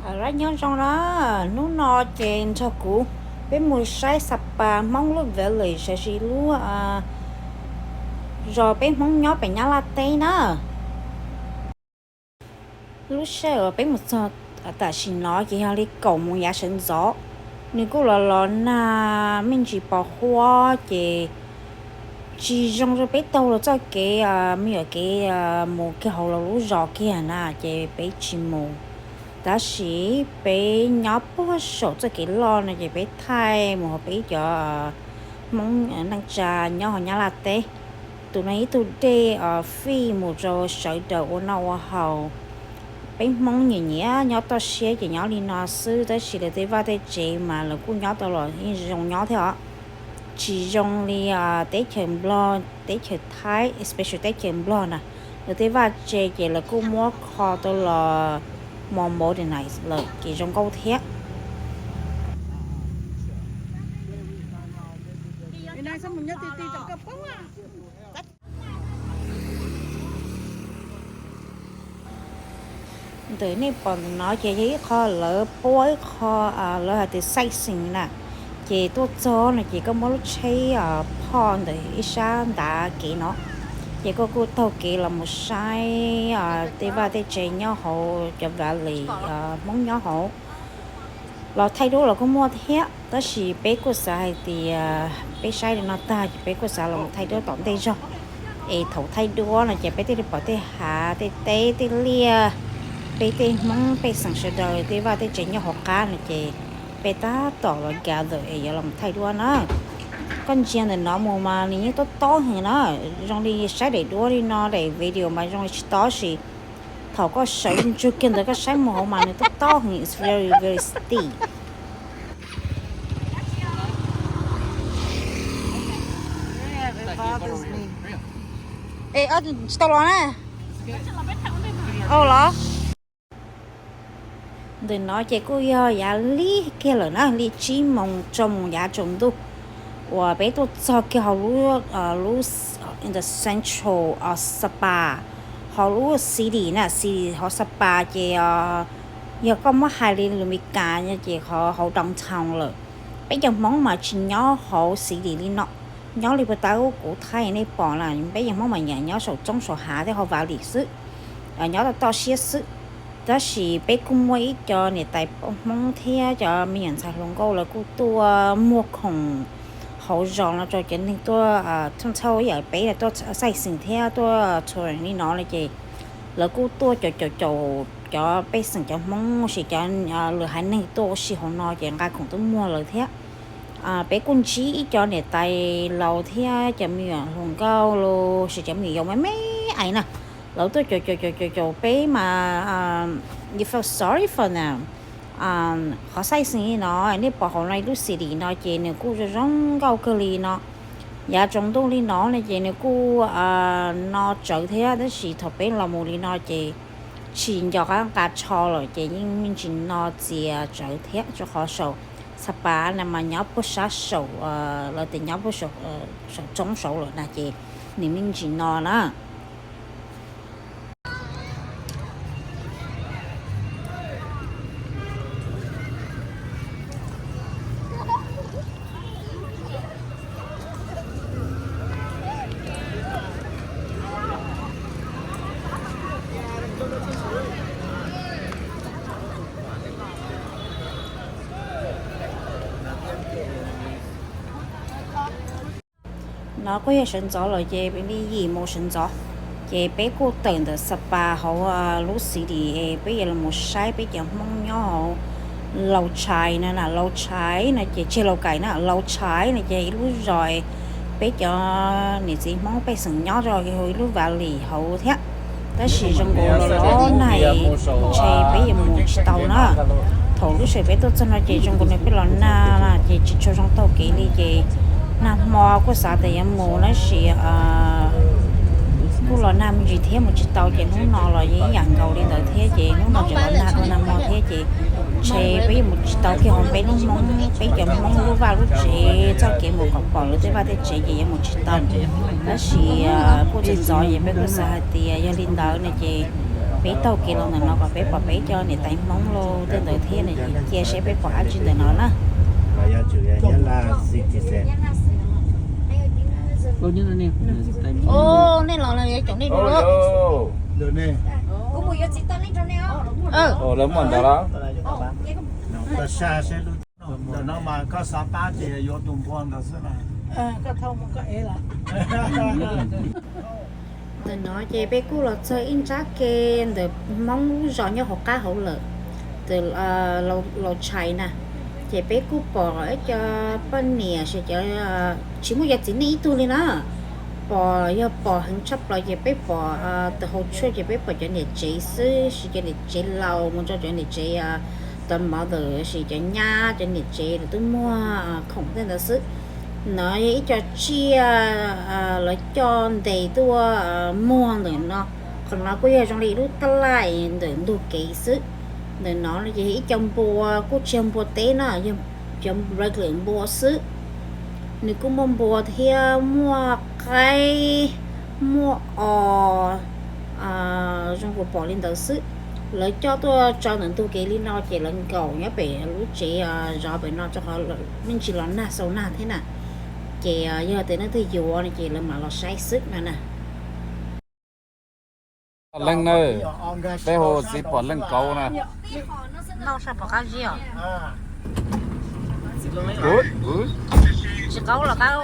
Lab nyob zoo na, hnub no ces nrog kuv peb mus saib Sapa Hmoob lub village, lub zos peb Hmoob nyob pem Nyab Laj teb na. Lub sij hawm uas peb mus txog tam sim no ces yog li kaum moos yav sawv ntxov. Nws kuj los los nag me ntsis pos huab ces tsis zoo rau peb taug los txoj kev, me nyuam kev mus kiag hauv lawv lub zos kiag na ces peb tsis mus. Tab sis peb nyob puag saum txoj kev loj no ces peb thaij mus hauv peb cov Hmoob neej tsa nyob hauv Nyab Laj teb. Tus no ib tug dej fij mus rau sawv daws ua noj ua haus. Peb Hmoob nyiam nyiam nyob toj siab ces nyob li no xwb, tab sis lawv tej vaj tej tsev mas lawv kuj nyob tau los yeej zoo nyob thiab os. Tsis zoo li teb chaws Nplog, teb chaws Thaib, especially teb chaws Nplog na, lawv tej vaj tsev ces lawv kuj muab kho tau los modernize lawm ces zoo nkauj thiab. Ntawm nej pom ntawm no ces yog ib qho lawv pub ib qho, lawv hais tias sightseeing na. Ces tuaj txog no ces koj muab lub tsheb phoj ntawm ib sab ntav kev no, ces koj kuj taug kev los mus saib tej vaj tej tsev nyob hauv cov valley Hmoob nyob hauv. Los thaij duab los kuj muaj thiab, tab sis peb kuj xav hais tias peb saib li no tag ces peb kuj xav los thaij duab tom ntej zog. Es thaum thaij duab no ces peb thiaj li pom tej hav tej teb tej liaj, peb tej Hmoob pej xeem sawv daws tej vaj tej tsev nyob hauv qab no ces peb tab tom los gather es yuav los thaij duab na. Koj ntsia ntawm no mus mas nws yeej tob tob heev na, zoo li saib daim duab li no daim video mas zoo li tsis tob sis thaum koj sawv ntsuag kiag ntawd koj saib mus hauv mas nws tob tob heev, it's very very steep. Tsis tau los na. Los ntawm no ces kuj yog yav lig kiag lawm na, li tsib moos rau moos yav tsaus ntuj uas peb tuaj txog kiag hauv lub, lub in the central Sapa, hauv lub city na, city hauv Sapa ces yog koj muab hais li lus Meskas ces hauv downtown lawm. Peb cov Hmoob mas tsis nyob hauv city li no, nyob li puag ta kuv thaij nej pom na, peb cov Hmoob mas nyiam nyob saum roob saum hav thiab hauv valley xwb, nyob toj toj siab xwb. Tab sis peb kuj muaj ib co niam tais Hmoob thiab cov me nyuam ntxhais hluas nkauj lawv kuj tuaj muag khoom hauv zos no rau cov neeg tuaj, thauj thauj ib yam peb tuaj sightseeing thiab tuaj touring li no no ces lawv kuj tuaj caum caum caum cov pej xeem cov Hmoob sis cov lwm haiv neeg tuaj ua si hauv no ces nqa khoom tuaj muag lawv thiab. Peb kuj ntsib ib co niam tais laus thiab cov me nyuam hluas nkauj los sis cov me nyuam yaus me me ais na, lawv tuaj caum caum caum caum caum peb mas you feel sorry for them. Qhov sightseeing li no, nej pom hauv no lub city no ces nws kuj zoo zoo nkauj kawg li no. Yav tsaus ntuj li no no ces nws kuj no tsawv thiab, tab sis thaum peb los mus li no ces tsis nco qab nqa tsho lawm ces yeej me ntsis no txias tsawv thiab, rau qhov saum Sapa na mas nyob puag sab saum, lawv tias nyob puag saum roob saud lawm na ces nws me ntsis no na. No kuj yog sawv ntxov lawm ces li yim moos sawv ntxov, ces peb kuj tawm ntawm Sapa hauv lub city es peb yuav los saib peb cov Hmoob nyob hauv Lauv Tshais no na. Lauv Tshais no ces tsis yog Lauv Kaim na, Lauv Tshais no ces ib lub zos peb cov niam txiv Hmoob pej xeem nyob rau ib lub valley hauv thiab. Tab sis zoo nkaus los los nag ntshe peb yuav mus tsis tau na. Thaum lub sij hawm peb tuaj txog no ces zoo nkaus nws pheej los nag na ces tsis tshua zoo taug kev li ces nag hmo kuj xav tias yuav mus tab sis kuj los nag me ntsis thiab mus tsis tau ces hnub no los yeej ib yam nkaus li ntawd thiab ces hnub no tseem los nag dua nag hmo thiab ces ntshe peb yuav mus tsis tau kiag hauv peb lub Hmoob, peb cov Hmoob lub vaj lub tsev txoj kev mus kom pom lawv tej vaj tej tsev ces yuav mus tsis tau. Tab sis kuj txawm ntxov es peb kuj xav hais tias yog li ntawd no ces peb Peb taug kev los ntawm no kom peb pom peb cov niam tais Hmoob los tej ntawd thiab, nws cia seb peb pom dab tsi ntawm no na. Nej los yuav cov nej dua. Lawv muaj ntawd los? Ntawm no mas koj xav pab ces yuav tus npua ntawd xwb na. Ntawm no ces peb kuj los txog ib nrab ke ntawm Hmoob lub zos nyob hauv qab hauv lawm, ntawm Laus Tshais na. Ces peb kuj pom ib co poj niam, tsis muaj cov txiv neej ib tug li na. Pom yog pom heev tshaj plaws ces peb pom tus hauv tshuaj ces peb pom cov niam tsev xwb, sis cov niam tsev laus mus rau cov niam tsev tod mov ntawm, sis cov nyab cov niam tsev lawv twb muag khoom tej ntawd xwb. No yog ib co tsiaj lawv coj ntes tuaj muag ntawm no. Qhov no kuj yog zoo li lub taj laj ntawm ntug kev xwb. Ntawm no ces yog ib co npua, kuj tsis yog npua teb na, yog cov regular npua xwb. Nws kuj muaj npua thiab muaj qaib, muaj os, zoo kuv pom li ntawd xwb. Lawv coj tuaj tso ntawm ntug kev li no ces lawv nkaum nyob pem lub tsev zov pem no rau qhov me ntsis los nag xaus nag thiab na. Ces yog tias leej twg yuav no ces lawv mam los saib xwb no na. Leej na, peb hu txiv pom leej kauv na. Tsis qaub los qaub.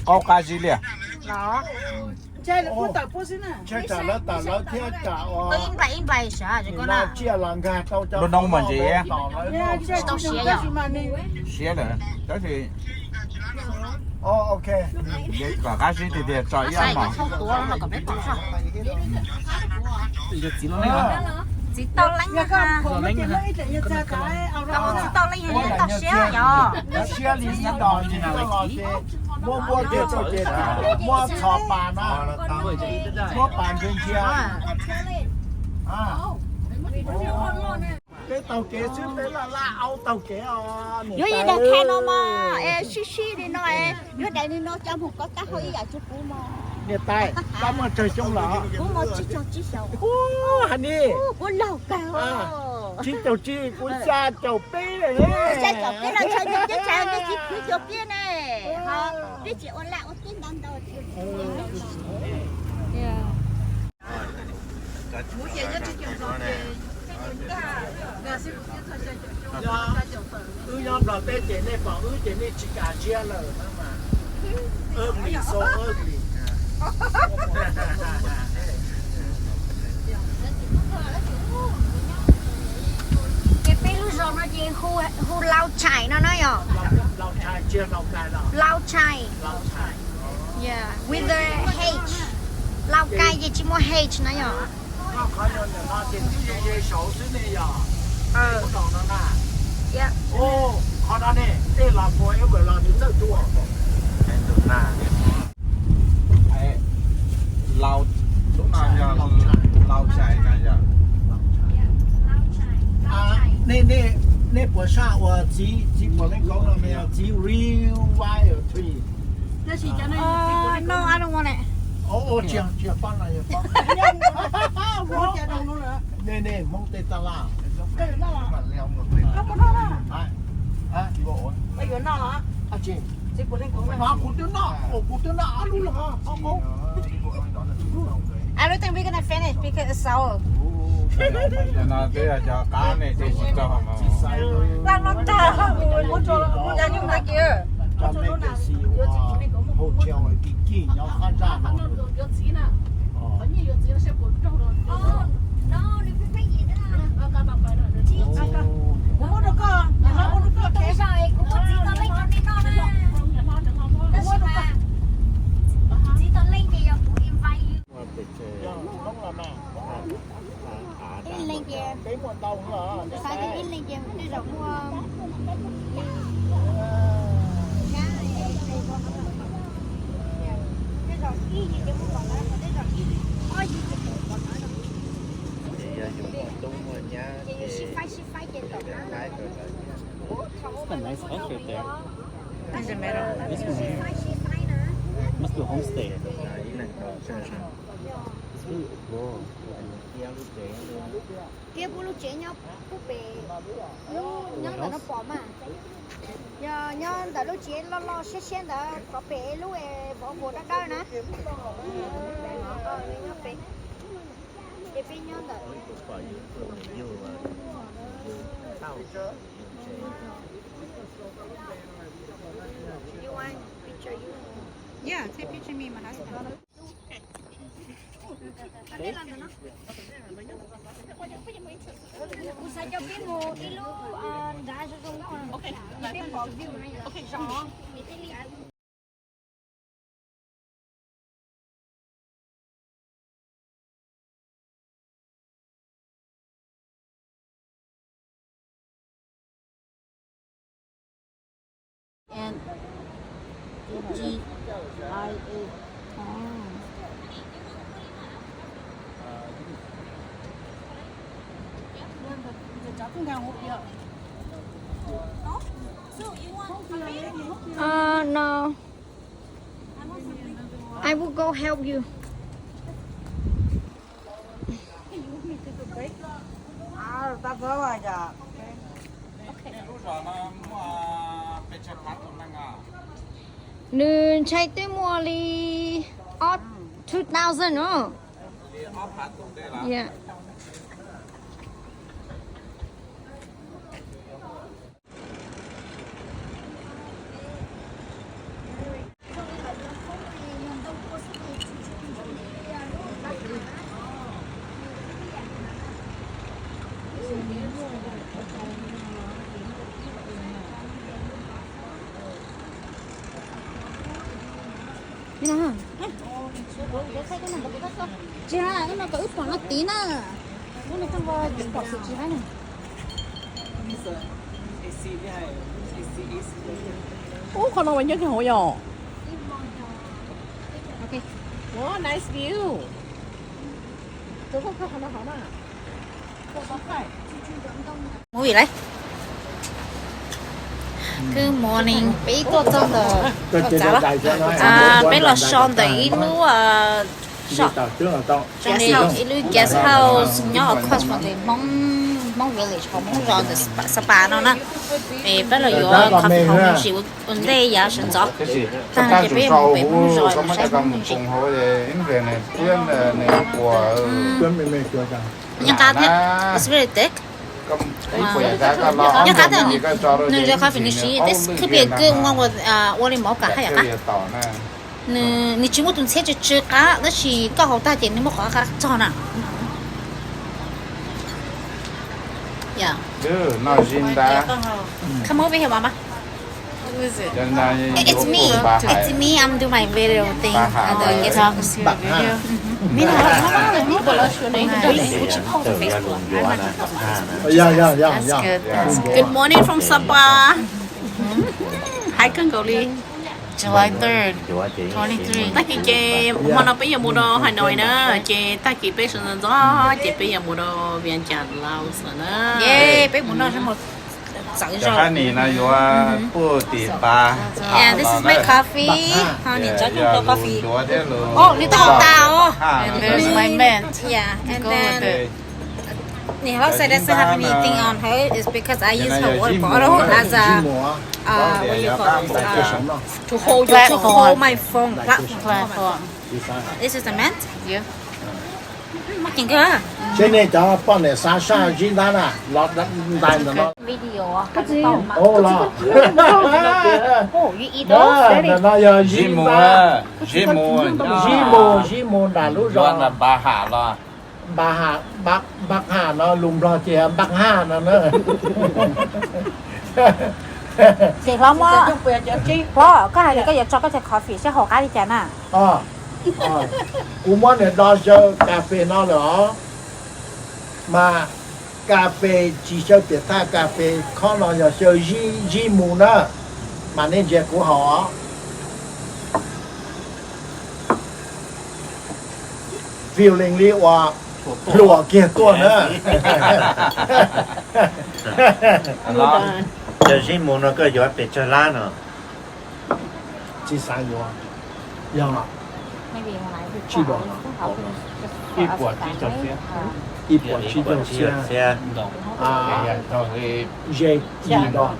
Qaub qab zib li. Los. Ib nplais ib nplais sav, lub noob mas ntse. Tsis tau siav yom. Siav lawm, tab sis kom qab zib tiag tiag tso ib ob hmos. Txiv tau leej, txiv tau leej, tau siab yom. Muaj npua ces tso ces muaj txhos pas na, muaj pas ntsia ntsia. Peb taug kev xwb, peb laj laj aub taug kev os. Yuav ib daim khe no mas es sib sib li no es yuav daim li no coj mus koj tab hau ib yam tsuas kuv mas. Niam tais, koj muaj tsawg xyoo lawm? Kuv muaj tsib caug tsib xyoos. Ub, ha ni. Kuv laug kawg. Tsib caug tsib, kuv xya caum peb lawm. Xya caum peb los ntshe nej teb chaws nej tsis khwv caum peb ne. Peb tsis ua laj ua teb ntau ntau. Wb nyob Nplog teb ces nej pom wb ces nej tsis kam ziab lawm na mas. Ugly, so ugly. Ces peb lub zos no ces hu Lau Tshais no na yom? Lau Tshais, Lau Tshais. With the H. Lau Kai ces tsis muaj H na yom? Qhov no ces twb ze ze saud xwb ne yom? Qhov no ne, tej los forever los nws txawj tuaj. Lau, lub no yog Lau Tshais no yog. Nej, nej puas saj uas txiv, txiv puas leej kauv no yog txiv real wild twin? Nej, nej Hmoob tej taj laj. Kuv twb noj, kuv twb noj ob lub lawm. I don't think we're gonna finish because it's sour. No twb yog cov qab ne, ces tsis tau. Laj no tag, muab tso, muab cov nyuj ntawd kiag. Hotel Kiki nyob qab zaj no. Kuv muab rau koj, kuv muab rau koj. Txiv tau leej ces yog kuv invite you. Ib leeg ces, xav tias ib leeg ces tej zaum muaj, tej zaum ib yig ces muaj pom ntawd, tej zaum ib yig, ob yig ces muaj pom ntawd. Ces yus sib faib sib faib ces tawm na. It's a nice outfit there. This one here. Must be homestay. It's really broad. Kiab pub lub tsev nyob pub pem, nyob ntawm no pom mas. Yog nyob ntawm lub tsev loj loj siab siab ntawd pov pem lub es vov vos dawb dawb na. Nyob pem, ces peb nyob ntawm. You want picture you? Yeah, take picture me, my husband. Kuv xav coj peb mus ib lub nrad zoo zoo na, peb pom view na, zoo. And G I A. Uh, no. I will go help you. Nws ntshai twb muaj li ob, two thousand no. Yeah. Tsis, no kom wb pom no tid na. Ub, qhov no mas nyob kiag hauv yom. Wow, nice view. Movie lawm. Good morning, peb tuaj txog ntawm, peb los so ntawm ib lub, so, ib lub guest house nyob across from the Hmoob, Hmoob village, Hmoob zos ntawm Sapa no na. Es peb los yuav coffee hauv me ntsis ua ntej yav sawv ntxov tag no ces peb yuav mus pem Hmoob zos mus saib Hmoob me ntsis. Nyob qab thiab, it's very thick. Nyob qab thiab, nws yog coffee nws siv, this could be a good one with, ua li mocha haj yam qab. Nws, nws tsis muaj tus ntxhiab tsw tsw qab tab sis koj haus tag ces nws muaj qhov qab txog na. Yeah. Come over here, mama. It's me. It's me. I'm doing my video thing. Good morning from Sapa. Hais kawg nkaus li. July third, twenty twenty-three. Tag kis ces hmo no peb yuav mus rau Hà Nội na, ces tag kis peb sawv ntxov ntxov ces peb yuav mus rau Vientiane, Laos na. Peb mus noj zaub mov txawv zog. Hab nis no yuav puj tim pas. Yeah, this is my coffee. Ho nim tsob coob cov coffee. Oh, nws tau tas os. And there's my mint. Yeah, and then Nia Hlob said doesn't have anything on her is because I use her water bottle as a, uh, what do you call this? Uh, to hold, to hold my phone. Platform. This is the mint? Yeah. Mas ceev kawg. Seb nej cov poj niam xav saj zib ntab na, los ntais ntawm no. Video. Oh, los. Oh, you eat those? No yog zib ntab. Zib mus, zib mus nram lub zos. Npaj ham los. Npaj ham, npaj ham no lus Nplog ces npaj ham no na. Ces hlob muab, hlob, koj hais tias koj yuav tso koj cov coffee seb haus qab li cas na. Kuv muab nws do xyaw kas fes no lawm os, mas kas fes tsis xyaw piam thaj, kas fes khob no yog xyaw zib mus na, mas nej ntsia kuv haus os. Feeling li uas hluas kiag tuaj na. Cov zib mus no koj yuav pes tsawg lab no? Tsis xav yuav. Yog, Tsib doos. Ib puas tsib caug txhiab. Ib puas tsib caug txhiab. Ze yim doos.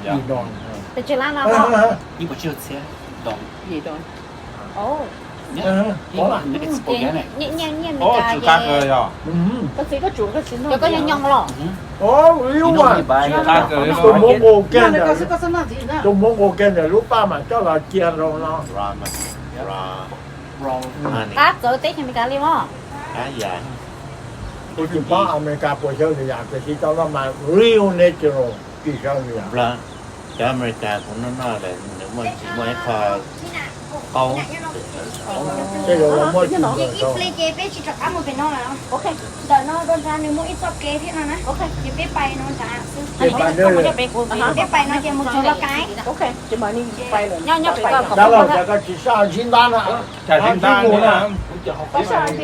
Yim doos. Ib puas tsib caug txhiab doos. Yim doos. Tus Hmoob nqus kiag ntawm, tus Hmoob nqus kiag ntawm lub paj mas coj los cia rau no. Qab txawv teb chaws Amelikas li os. Kuv tsis paub Amelikas puas xyaw li yam, tiam sis cov no mas real natural, tsis xyaw li yam. Cov Amelikas kuv noj noj lawm nws muaj ntsis muaj ib qho qaub. Tej zaum muaj ib pliag ces peb tsis rov qab mus pem no lawm. Ntawm no rau nrad nws muaj ib txoj kev thiab no na. Ces peb pais no nrad xwb. Peb pais no ces mus txog Los Kais. Dab laug, cas koj tsis saj zib ntab na?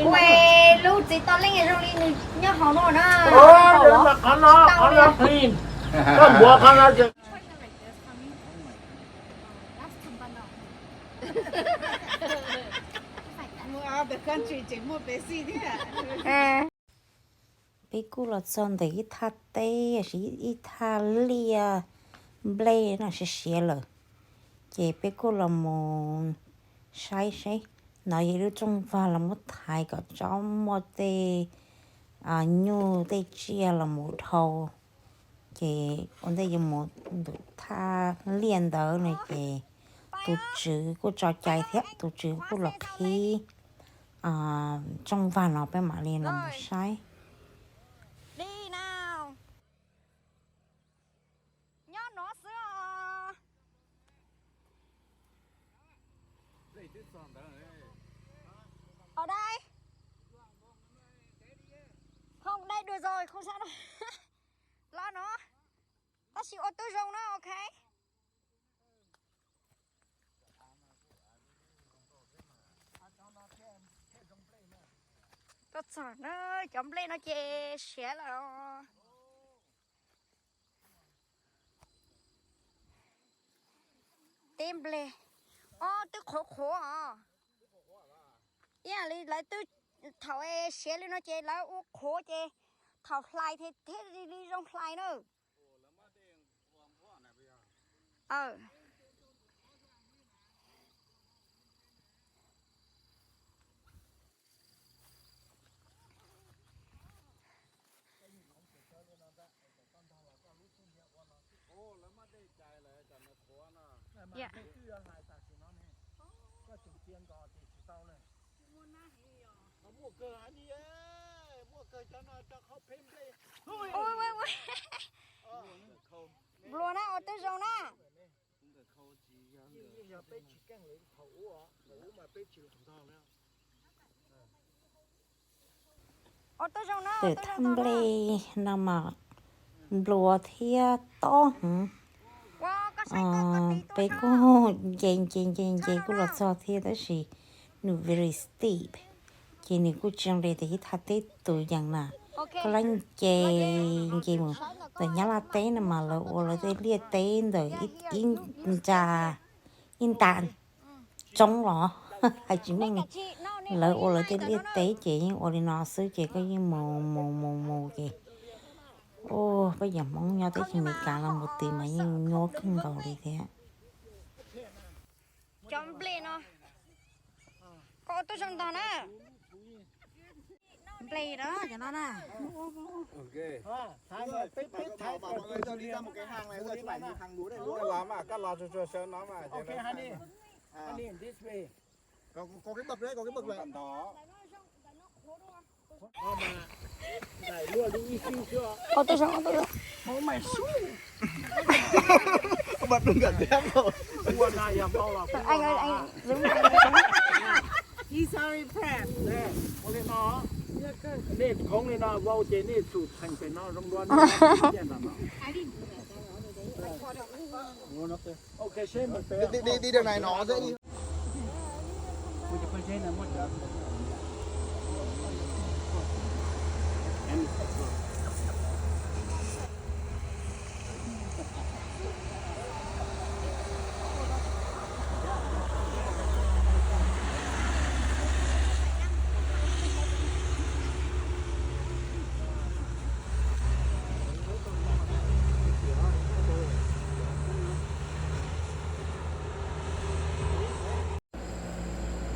Ua lub txiv toj leej zoo li nws nyob hauv no na. Qhov no, qhov no clean. Koj npuav qhov no ces Peb kuj los txog ntawm ib thaj teb, ib thaj liaj nplej no siav siav lawm, ces peb kuj los mus saib seb. No yog ib lub rooj vag los muab thaiv kom tsob muaj tej nyuj tej tsiaj los mus dhau. Ces ua ntej yuav mus ntu thaj liaj ntawd no ces tus tswv kuj tso cai thiab, tus tswv kuj los qhib rooj vag no peb mam li los mus saib. Nyob no xwb os. Ở đây. Không, đây được rồi, không sao đâu. Lo nó. Tab sis ua tib zoo na, ok. Tuaj txog na, cov nplej no ces siav lawm. Teb nplej. Ob, twb qhuav qhuav os. Ib yam li lawv twb thaum siav li no ces lawv ua qhuav ces thaum hlais thiaj li zoo hlais na. Nplua na, ua tib zoo na. Twm thaj nplej no mas nplua thiab tob heev. Peb kuj nce nce nce nce kuj los txog thiab tab sis nws very steep, ces nws kuj tsis zoo li ntawm ib thaj teb tus yees na. Koj laib nce nce mus ntawm Nyab Laj teb no mas lawv ua lawv tej liaj teb ntawm ib nra ib nta roob los hais tsis meej li. Lawv ua lawv tej liaj teb ces yeej ua li no xwb ces koj yeej mus mus mus mus ces, u, peb cov Hmoob nyob teb chaws Amelikas los mus twv mas yeej nyuaj kawg nkaus li thiab. Cov nplej no, koj ua tib zoo ntag na. Nplej no, cov no na. Ua tib zoo, ua tib zoo. Anh ơi, anh Dũng, anh Dũng. Nej khoov li no vau ces nej tsum theem pem no zoo dua.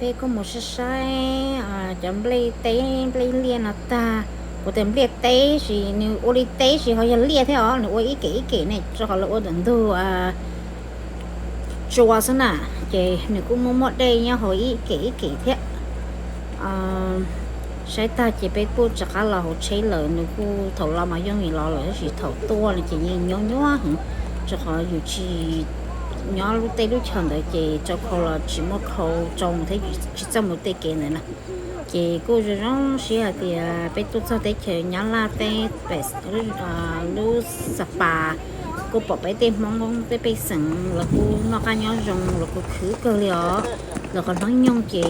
Peb kuj mus saib saib cov nplej teb nplej liaj no tag. Kuv tias nplej teb sis nws ua li teb sis ho yog liaj thiab os, nws ua ib kem ib kem ne, rau qhov lawv ua ntawm ntug tsua xwb na, ces nws kuj muaj muaj dej nyob hauv ib kem ib kem thiab. Saib tag ces peb kuj rov qab los hauv tsheb lawm, nws kuj thaum los mas yooj yim los lawm tab sis thaum tuaj no ces yeej nyuaj nyuaj heev, rau qhov yus tsis nyob lub teb lub chaw ntawd ces rau khau los tsis muaj khau tsoo thiab tsis txawj mus tej kev ntawd na. Ces kuj zoo zoo siab hais tias peb tuaj txog teb chaws Nyab Laj teb, lub Xab Pas, kuj pom peb tej Hmoob tej pej xeem los kuj noj qab nyob zoo los kuj khwv kawg li os. Lawv qhov hnub nyoog ces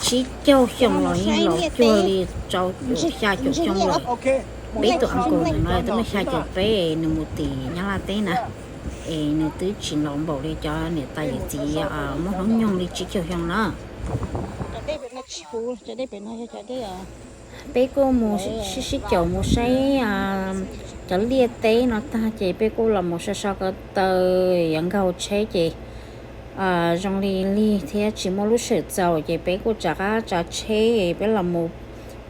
tsib caug xyoo los yeej laus cuag li rau caum xya caum xyoo lawm. Peb tus uncle ntawm no twb muaj xya caum peb, nws mus tim Nyab Laj teb na, es nws twb tsis laus npaum li cov niam tais yawm txiv muaj hnub nyoog li tsib caug xyoo na. Peb kuj mus sib sib caum mus saib cov liaj teb no tag ces peb kuj los mus so so ko taw, yuav nkaug tsheb ces zoo li lig thiab tsis muaj lub sij hawm txaus ces peb kuj rov qab tsav tsheb peb los mus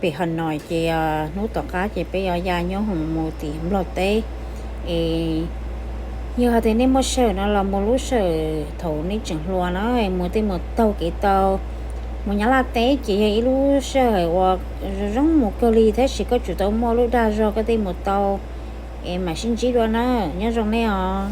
pem Hav Nois ces hnub tom qab ces peb yuav ya nyob hoom mus tim Nplog teb. Es yog hais tias nej muaj sij hawm no los mus lub sij hawm thaum nej tseem hluas na, mus tej mus taug kev tau. Mus Nyab Laj teb ces yog ib lub sij hawm uas zoo mus kawg li tab sis koj tsum tau muaj lub dag zog koj thiaj mus tau. Es mam sib ntsib dua na, nyob zoo nej os.